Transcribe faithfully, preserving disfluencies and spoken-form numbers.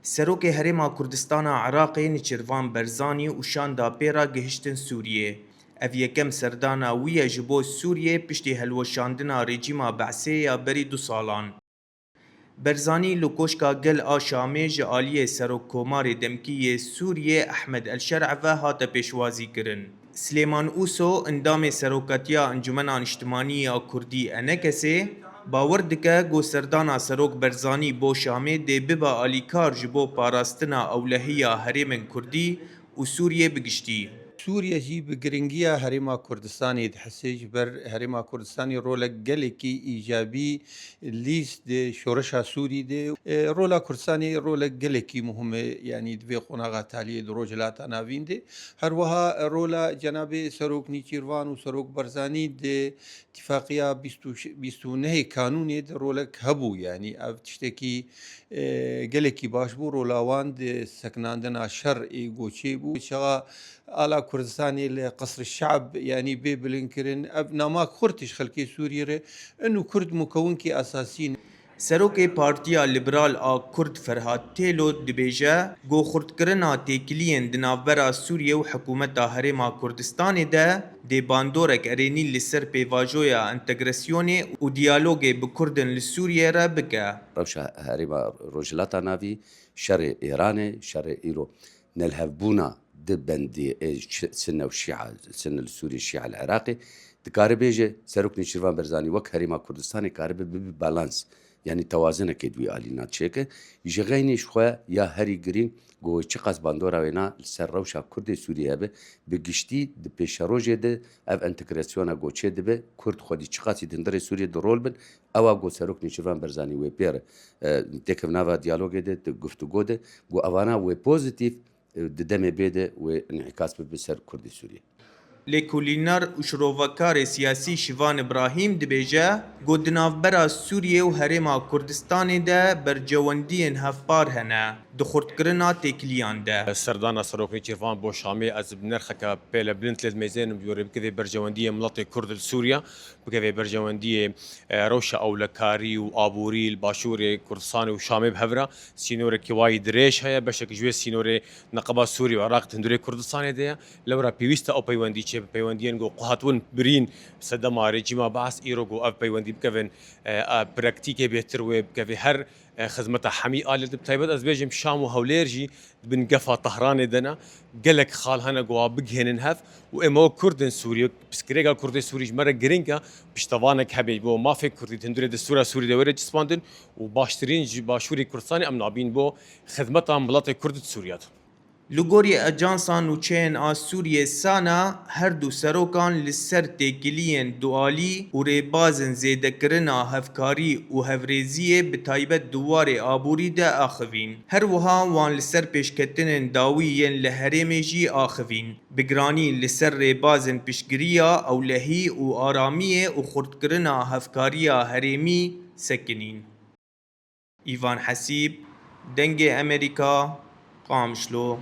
Serokê Herêma Kurdistana Iraqê Niçirvan Berzanî û şanda pê re gihiştin Sûriyê. Ev yekem serdana wî ye ji bo Sûriyê piştî helweşandina rejîma Be'sê ya berî du salan. Berzanî li Koşka Gel a Şamê ji aliyê Serokkomarê demkî yê Sûriyê Ehmed El Şer'e ve hate pêşwazî kirin. Silêman Ûso, endamê Serokatiya Encumena Niştimanî ya Kurdî, ENKSê, bawer dike ku serdana Serok Berzanî bo Şamê dê bibe alîkar ji bo parastina ewlehiya herêmên Kurdî û Sûriyê bi giştî. Sûriye jî bi giringiya Herêma Kurdistanê dihese, ji ber Herêma Kurdistanê rolek gelekî îcabî lîst di şoreşa Sûrî de. E, rola Kurdistanê rolek gelekî muhim e, yanî di vê qonaxa taliyê di Rojhilata Navîn de. Her wiha rola Cenabê Serok Nîçîrvan û Serok Barzanî di Tifaqîya bîst û nehê Kanûnê de rolek hebû, yanî ev tiştekî, e, gelekî baş bû. Rola wan di sekinandina şer ê goçê bû. Çaxa ala Kurdistanê li Qesr Şe'b, yanî bê bilind kirin. Ev nama xurt ji xelkê Sûriyê re in û Kurd mukewinkî esasî ne. Serokê Partiya Liberal a Kurd Ferhat Têlo dibêje ku xurtkirina têkiliyên di navbera Sûriyê û hikûmeta Herêma Kurdistanê de dê bandorek erênî li ser pêvajoya entegrasyonê û diyalogê bi Kurdên li Sûriyê re bike. Rewşa Herêma Rojhilata Navî, şerê Îranê, şerê îro nelhevbûna di bendê ê şi-, Sinne û Şîa, Sinne li Sûriyê, Şîa li Iraqê, dikare bêje, Serok Nêçîrvan Berzanî wek Herêma Kurdistanê karibe bibe balans, yanî tewazinekê di wî alîna çêke. Ji xeynî ji xwe ya herî girîng, ku wê çiqas bandora wê na li ser rewşa Kurdê Sûriyê hebe, bi giştî di pêşerojê de ev entegrasyona ku çêdibe, Kurd xwedî çiqasî di hundirê Sûriyê de rol bin, ewa ku Serok Nêçîrvan Berzanî wê pê re, e, têkevnava diyalogê de, di guftûgo de, ku evana wê pozîtîf, e, di demê bê de wê înîkas bibe ser Kurdê Sûriyê. Lêkolînar û şirovekarê siyasî Şivan Îbrahîm dibêje ku di navbera Sûriyê û Herêma Kurdistanê de bercewendiyên hevpar hene di xurtkirina têkiliyan de. Serdana Serok Nêçîrvan bo Şamê ez bi nirxeke pêle bilind lê dimeyzênim, ji bo rê bikeve bercewendiyê miletê Kurd li Sûriye, bikeve bercewendiyê, e, rewşa ewlekarî û aborî li Başûrê Kurdistanê û Şamê bi hev re. Sînorekî wayî dirêj heye, beşek ji wê sînorê neqeba Sûrî û Iraq di hundirê Kurdistanê de ye. Lewra pêwîst e ew peywendî çêbe, peywendiyên ku hatibûn birîn sedema rejîma Be'es, îro ku ev peywendî bikevin, e, e, praktîkê bêhtir wê bikevê her, e, xizmeta hemî alî de. Bi taybet ez bêjim Şam û Hewlêr jî di bin gefa Tehranê de ne. Gelek xal hene ku wa bigihênin hev û ême wek Kurdên Sûrî, pirsgirêka Kurdê Sûrî ji me re giring e, piştevanek hebe bo mafê Kurdî di hundirê destûra Sûrî de were cismandin û baştirîn ji Başûrê Kurdistanê em nabîn bo xizmeta miletê Kurd di Sûriye de. Li gorî Ajansa Nûçeyên a Sûriyê, SANA, her du serokan li ser têkiliyên dualî û rêbazên zêdekirina hevkarî û hevrêziyê bi taybet di warê aborî de axivîn. Her wiha wan li ser pêşketinên dawî yên li herêmê jî axivîn. Bi giranî li ser rêbazên piştgiriya ewlehî û aramiyê û xurtkirina hevkariya herêmî sekinîn. Îvan Hesîb, Dengê Amerîka, Qamişlo.